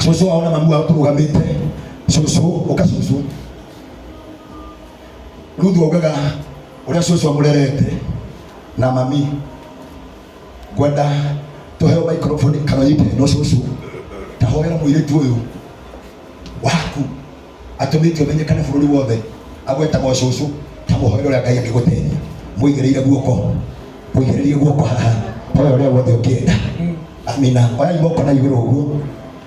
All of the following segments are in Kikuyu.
Cũcũ wao na mamu wao tũrũgamĩte. Cũcũ, ũka cũcũ. Ruthu augaga ũrĩa cũcũ amũrerete na mami. Ngwenda tũheo microphone kana ũnyite ĩno cũcũ. Ta hoera mũirĩtu ũyũ waku atũmĩte ũmenyekane bũrũri wothe agwetagwo cũcũ. Ta mũhoere ũrĩa Ngai angĩgũteithia. Mũigĩrĩire guoko. Mũigĩrĩrie guoko haha. Hoya ũrĩa wothe ũngĩenda. Amina. Oyai moko na igũrũ ũguo.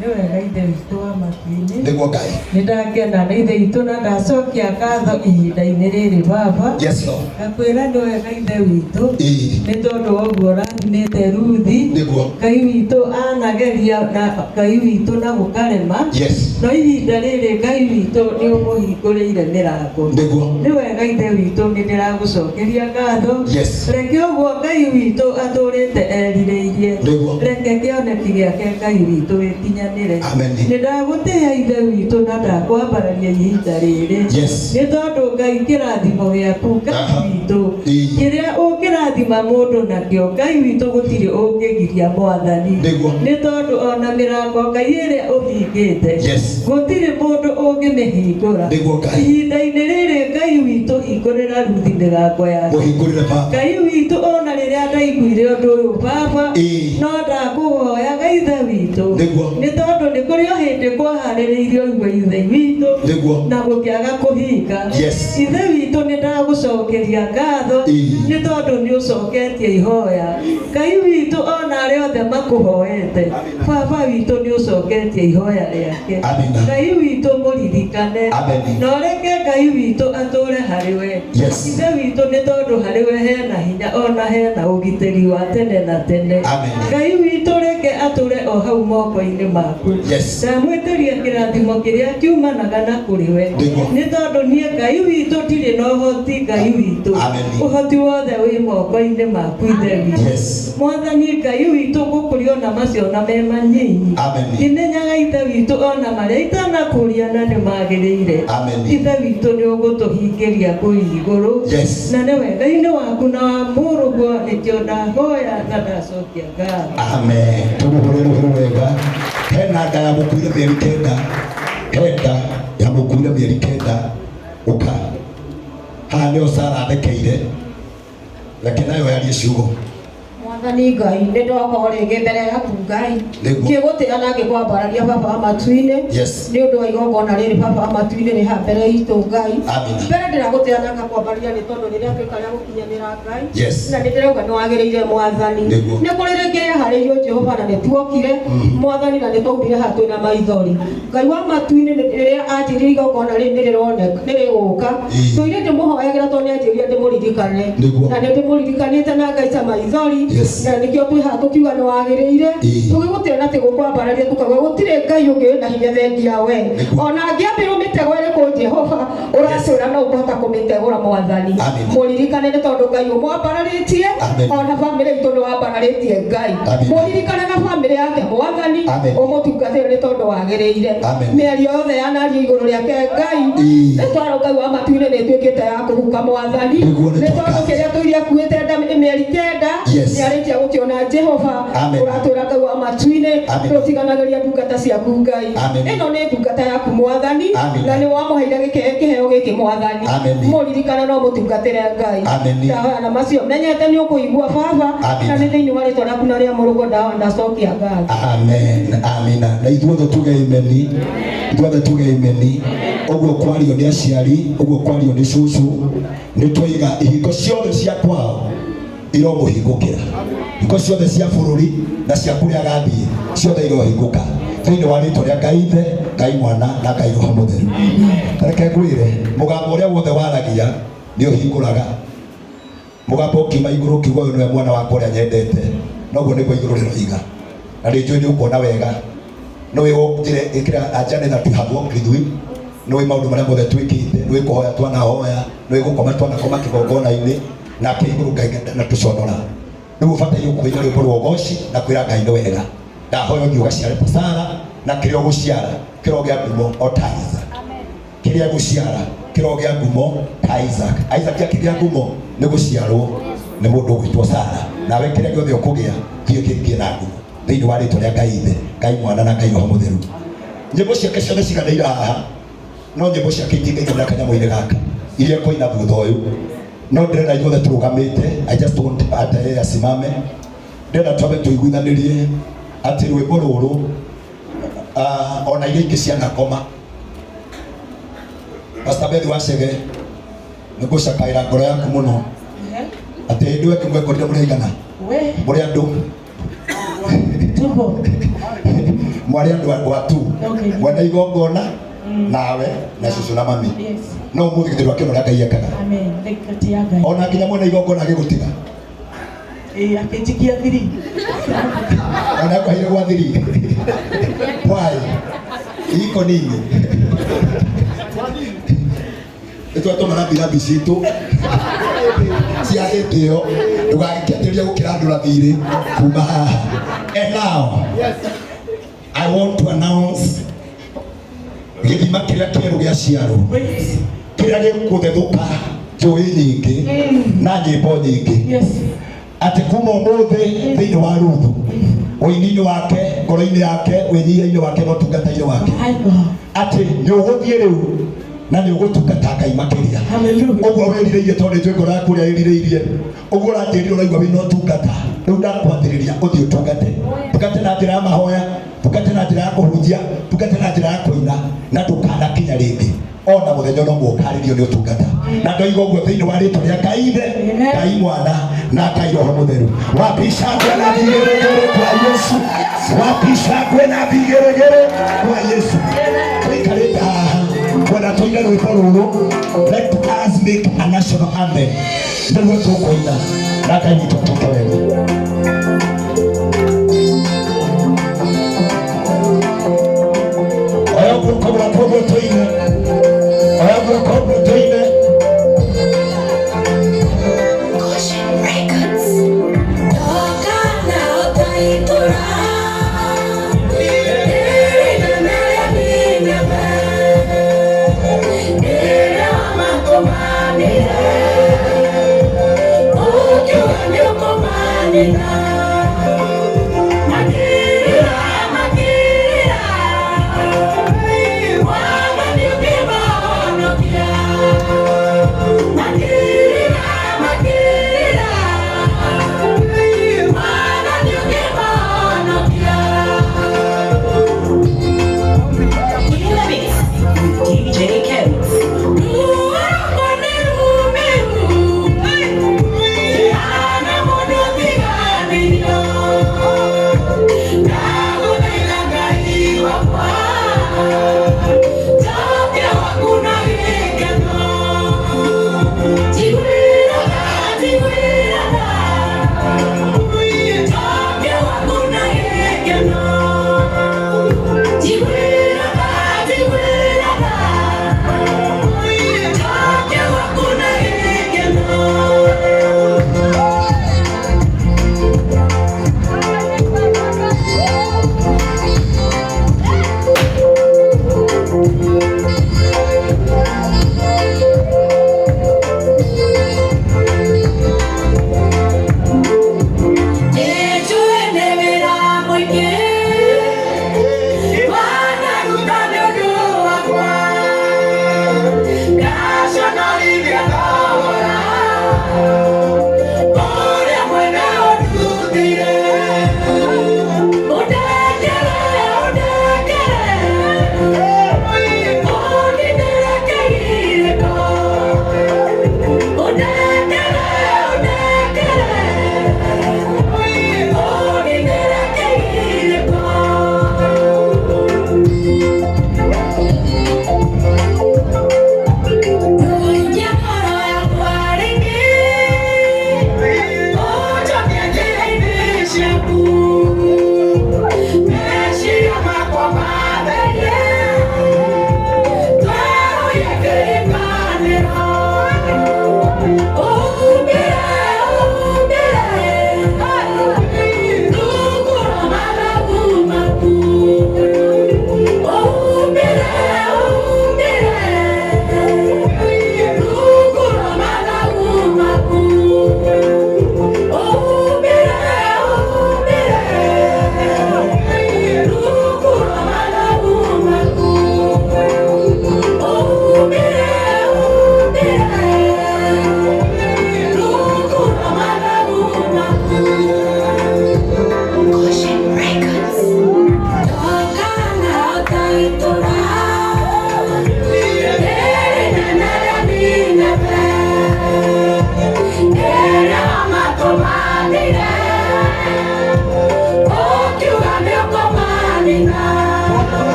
Nĩ wega Ithe witũ wa matu-inĩ. Nĩguo Ngai. Nĩ ndakena nĩ Ithe witũ na ndacokia ngatho ihinda-inĩ rĩrĩ Baba. Yes Lord. Ngakwĩra nĩ wega Ithe witũ. Ĩĩ. Nĩ tondũ wa ũguo ũrathimĩte Ruthi. Nĩguo. Ngai witũ anageria na Ngai witũ na gũkarema. Yes. No ihinda rĩrĩ Ngai witũ nĩ ũmũhingũrĩire mĩrango. Nĩguo. Nĩ wega Ithe witũ nĩ ndĩragũcokeria ngatho. Yes. Reke ũguo Ngai witũ atũrĩte erirĩirie. Nĩguo. Reke kĩoneki gĩake Ngai witũ gĩkinyanĩre. Amen. Nĩ ndagũtĩĩa Ithe witũ na ndakwambararia ihinda rĩrĩ. Yes. Nĩ tondũ Ngai kĩrathimo gĩaku Ngai Aha. witũ Ĩĩ. kĩrĩa ũngĩrathima mũndũ nakĩo Ngai witũ gũtirĩ ũngĩgiria Mwathani. Nĩguo. Nĩ tondũ ona mĩrango Ngai ĩrĩa ũhingĩte Yes. gũtirĩ mũndũ ũngĩmĩhingũra. Nĩguo Ngai. Ihinda-inĩ rĩrĩ Ngai witũ hingũrĩra Ruthi mĩrango yake. Mũhingũrĩre Baba. Ngai witũ ona rĩrĩa ndaiguire ũndũ ũyũ Baba Ĩĩ. no ndakũhoyaga Ithe witũ. Nĩguo. Nĩ tondũ nĩ kũrĩ o hĩndĩ kwaharĩrĩirio igwe Ithe witũ Nĩguo. na gũkĩaga kũhinga. Yes. Ithe witũ nĩ ndagũcokeria ngatho Ĩĩ. nĩ tondũ nĩ ũcoketie ihoya. Ngai witũ ona arĩa othe makũhoete Baba witũ nĩ ũcoketie ihoya rĩake. Amina. Ngai witũ mũririkane. Amen. Na ũreke Ngai witũ atũre harĩ we. Yes. Ithe witũ nĩ tondũ harĩ we hena hinya ona hena ũgitĩri wa tene na tene. Amen. Ngai witũ reke atũre o hau moko-inĩ maku. Yes. Ndamwĩtĩria kĩrathimo kĩrĩa kiumanaga na kũrĩ we. Nĩguo. Nĩ tondũ niĩ Ngai witũ ndirĩ na ũhoti Ngai witũ. Amen. Ũhoti wothe wĩ moko-inĩ maku Ithe witũ. Yes. Mwathani Ngai witũ ngũkũria ona macio na me manyinyi. Amen. Ndimenyaga Ithe witũ ona marĩa itanakũria na nĩ magĩrĩire. Amen. Ithe witũ nĩ ũgũtũhingĩria kũu igũrũ. Yes. Na nĩ wega-inĩ waku na wa mũrũguo nĩkĩo ndahoya na ndacokia ngatho. Amen. Tũmũhũre rũhĩ wega. Hena nda ya mũkuire mĩeri kenda. He nda ya mũkuire mĩeri kenda. Ũka. Haha nĩho Sara athekeire. Reke nayo yarie ciugo. Mwathani Ngai, nĩ ndoka o rĩngĩ mbere yaku Ngai. Nĩguo. Ngĩgũtĩa na ngĩkwambararia Baba wa matu-inĩ. Yes. Nĩ ũndũ wa igongona rĩrĩ Baba wa matu-inĩ rĩ haha mbere itũ Ngai. Amina. Mbere ndĩragũtĩa na ngakwambararia nĩ tondũ rĩrĩa tuĩka rĩa gũkinyanĩra Ngai. Yes. Na nĩ ndĩrauga nĩ wagĩrĩire Mwathani. Nĩguo. Nĩ kũrĩ rĩngĩ rĩaharĩirio Jehova na nĩ tuokire Mwathani na nĩ twaumire haha twĩna maithori. Ngai wa matu-inĩ rĩrĩa anjĩrire igongona rĩrĩ nĩ rĩroneka nĩ rĩgũka Ĩĩ. tũire ndĩmũhoyagĩra tondũ nĩ anjĩrire ndĩmũririkane Nĩguo. na nĩ ndĩmũririkanĩte na ngaica maithori Yes. na nĩkĩo twĩ haha tũkiuga nĩ wagĩrĩire Ĩĩ. tũgĩgũtĩa na tũgũkwambararia tũkauga gũtirĩ Ngai ũngĩ wĩna hinya thengia we Nĩguo. ona angĩambĩrwo mĩtego ĩrĩkũ Jehova ũratwĩra no ũkũhota kũmĩtegũra Mwathani Amen. mũririkane nĩ tondũ Ngai ũmwambararĩtie Amen. ona bamĩrĩ itũ nĩ wambararĩtie Ngai Amen. mũririkane na bamĩrĩ yake Mwathani Amen. ũmũtungatĩre nĩ tondũ wagĩrĩire Amen. mĩario yothe yanario igũrũ rĩake Ngai Ĩĩ. nĩ twarũ Ngai wa matu-inĩ nĩ ĩtuĩkĩte ya kũhuka Mwathani Nĩguo nĩ nĩ tondũ twaka. kĩrĩa tũire akuĩte nda mĩeri kenda Yes. nĩ arĩkia gũkĩona Jehova Amen. ũratwĩra Ngai wa matu-inĩ Amen. ndũtiganagĩria ndungata ciaku Ngai Amen. ĩno nĩ ndungata yaku Mwathani Amen. na nĩ wamũheire kĩheo gĩkĩ Mwathani Amen. mũririkane no mũtungatĩre Ngai Amen. ndahoya na macio menyete nĩ ũkũigua Baba Amen. na nĩ thĩinĩ wa rĩtwa rĩaku na rĩa mũrũguo ndahoya ndacokia ngatho. Amen. Amina. Na ithuothe tuge ameni. Ithuothe tuge ameni. Ũguo kwario nĩ aciari, ũguo kwario nĩ cũcũ, nĩ twaiga ihingo ciothe cia kwao iromũhingũkĩra. Hingo ciothe cia bũrũri na cia kũrĩa agathiĩ ciothe irohingũka thĩinĩ wa rĩtwa rĩa Ngai Ithe, Ngai Mwana na Ngai Roho Mũtheru. Reke ngwĩre, mũgambo ũrĩa wothe waragia nĩ ũhingũraga. Mũgambo ũkiuma igũrũ ũkiuga ũyũ nĩwe mwana wakwa ũrĩa nyendete, noguo nĩguo igũrũ rĩroiga. Na nĩ njũĩ nĩ ũkuona wega. Nĩũĩ njĩra ĩkĩra a journey that we have walked with you. Nĩũĩ maũndũ marĩa mothe twĩkĩte, nĩũĩ kũhoya twanahoya, nĩũĩ gũkoma twanakoma kĩgongona-inĩ, nake igũrũ Ngai ndanatũconora. Rĩu ũbataire kũina rwĩmbo rwa ũgoci na kwĩra Ngai nĩ wega. Ndahoya ũthiĩ ũgaciare ta Sara na kĩrĩa ũgũciara kĩrogĩa ngumo o ta Isaac. Kĩrĩa gũciara kĩrogĩa ngumo ta Isaac. Isaac akĩgĩa ngumo nĩ gũciarwo nĩ mũndũ ũgwĩtwo Sara. Nawe kĩrĩa gĩothe ũkũgĩa thiĩ ũkĩgĩe na ngumo thĩinĩ wa rĩtwa rĩa Ngai Ithe, Ngai Mwana na Ngai Roho Mũtheru. Nyĩmbo ciake ciothe ciganĩire haha, no nyĩmbo ciake itingĩigana kanyamũ-inĩ gaka iria ekũina thutha ũyũ. No ndĩrenda ithuothe tũrũgamĩte, I just want hata yeye asimame. Ndĩrenda twambe tũiguithanĩrie atĩ rwĩmbo rũrũ ona iria ingĩ cianakoma. Pastor Beth Wacege, nĩ ngũcakaĩra ngoro yaku mũno atĩ hĩndĩ ĩyo ĩngĩ mwekorire mũrĩ aigana, We mũrĩ andũ tuko mwarĩ andũ a tu Okay. mwena igongona nawe na cũcũ na mami. Yes. No ũmũthĩ githĩ ndwakĩona ũrĩa Ngai ekaga? Amen. Ndĩkati ya Ngai. Ona nginya mwena igongona agĩgũtiga. Ĩĩ, akĩnjikia thiri. Ona akwaheire gwa thiri. Why? Iko nini? Nĩtwatũma rambirambi citũ cia hĩndĩ ĩyo, ndũgagĩkĩanjĩrĩria gũkĩra andũ rathirĩ kuma haha. And now I want to announce gĩthima kĩrĩa kĩerũ gĩa ciarwo, Wait. kĩrĩa gĩkũthethũka njũĩ nyingĩ na nyĩmbo nyingĩ, Yes. atĩ kuma ũmũthĩ thĩinĩ wa Ruthu, ũini-inĩ wake, ngoro-inĩ yake, wĩnyihia-inĩ wake na ũtungata-inĩ wake, My God. atĩ nĩ ũgũthiĩ rĩu na nĩ ũgũtungata Ngai makĩria. Hallelujah. Ũguo wĩrirĩirie, tondũ nĩ njũĩ ngoro yaku ũrĩa ĩrirĩirie, ũguo ũranjĩrire ũraigua wĩna ũtungata, rĩu ndakwathĩrĩria ũthiĩ ũtungate. Tungate na njĩra ya mahoya, tungate na njĩra ya kũhunjia, tungate na njĩra ya kũina, na ndũkanakinya rĩngĩ ona mũthenya no mũkarĩrio nĩ ũtungata. Na ndoiga ũguo thĩinĩ wa rĩtwa rĩa Ngai Ithe, Ngai Mwana na Ngai Roho Mũtheru. Wapi shangwe na vigeregere kwa Yesu? Wapi shangwe na vigeregere kwa Yesu? Tũikarĩte haha kwenda tũine rwĩmbo rũrũ, let us make a national anthem. Nĩruo tũkũina na Ngai witũ atũke wega. Oya guoko gwaku ũguo tũine. Oya guoko ũguo tũine. Caution Records. Toka na utaitura. Ere na mere minyabe. Ere wamakomanire. Ukiwa nyokomanire.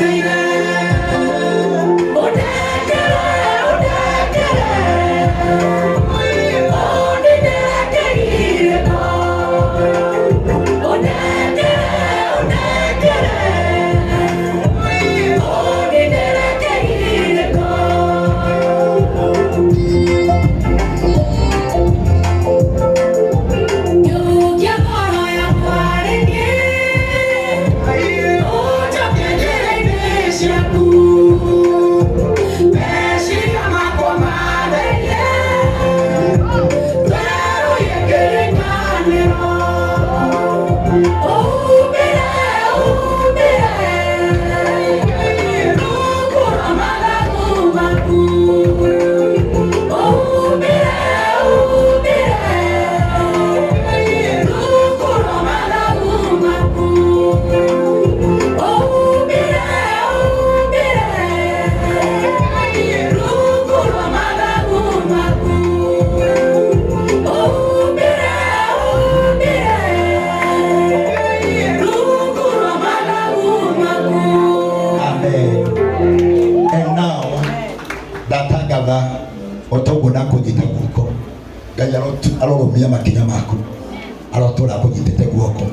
Nĩndekeire. Ũndekere, ũndekere. Oh, nĩndekeire ko. Ũndekere, ũndekere. Oh, nĩndekeire ko. Ngĩhukia ngoro yakwa rĩngĩ, ũnjoke njĩra-inĩ ciaku. Meciria makwa matherie, twerũhie kĩrĩkanĩro. Ũhumbĩre, ũhumbĩre, rungu rwa mathagu maku. Ũhumbĩre, ũhumbĩre, rungu rwa mathagu maku. Ũhumbĩre, ũhumbĩre, rungu rwa mathagu maku. Ũhumbĩre, ũhumbĩre, rungu rwa mathagu maku. Amen. And now, ndatangatha o ta ũguo ndakũnyita guoko, Ngai arorũmia makinya maku, arotũra akũnyitĩte guoko.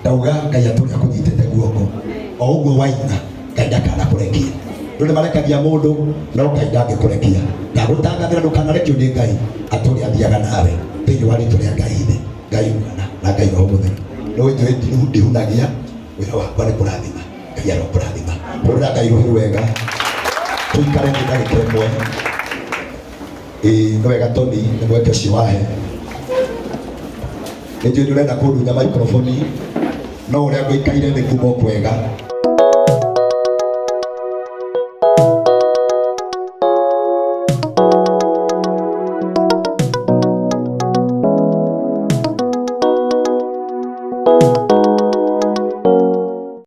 Ndauga Ngai atũre akũnyitĩte guoko. O ũguo waina, Ngai ndakanakũrekia. Andũ nĩ marekagia mũndũ, no Ngai ndangĩkũrekia. Ndagũtangathĩra ndũkanarekio nĩ Ngai, atũre athiaga nawe thĩinĩ wa rĩtwa rĩa Ngai Ithe, Ngai Mwana na Ngai Roho Mũtheru. Nĩ njũĩ ndihunagia, wĩra wakwa nĩ kũrathima. Ngai arokũrathima. Hũrĩra Ngai rũhĩ wega, tũikare nĩ ndagĩka ĩmwe. Ĩĩ nĩ wega Tony, nĩ mweke ũcio wahe. Nĩ njũĩ nĩ ũrenda kũndunya microphone, no ũrĩa ngũikaire nĩ kuma o kwega.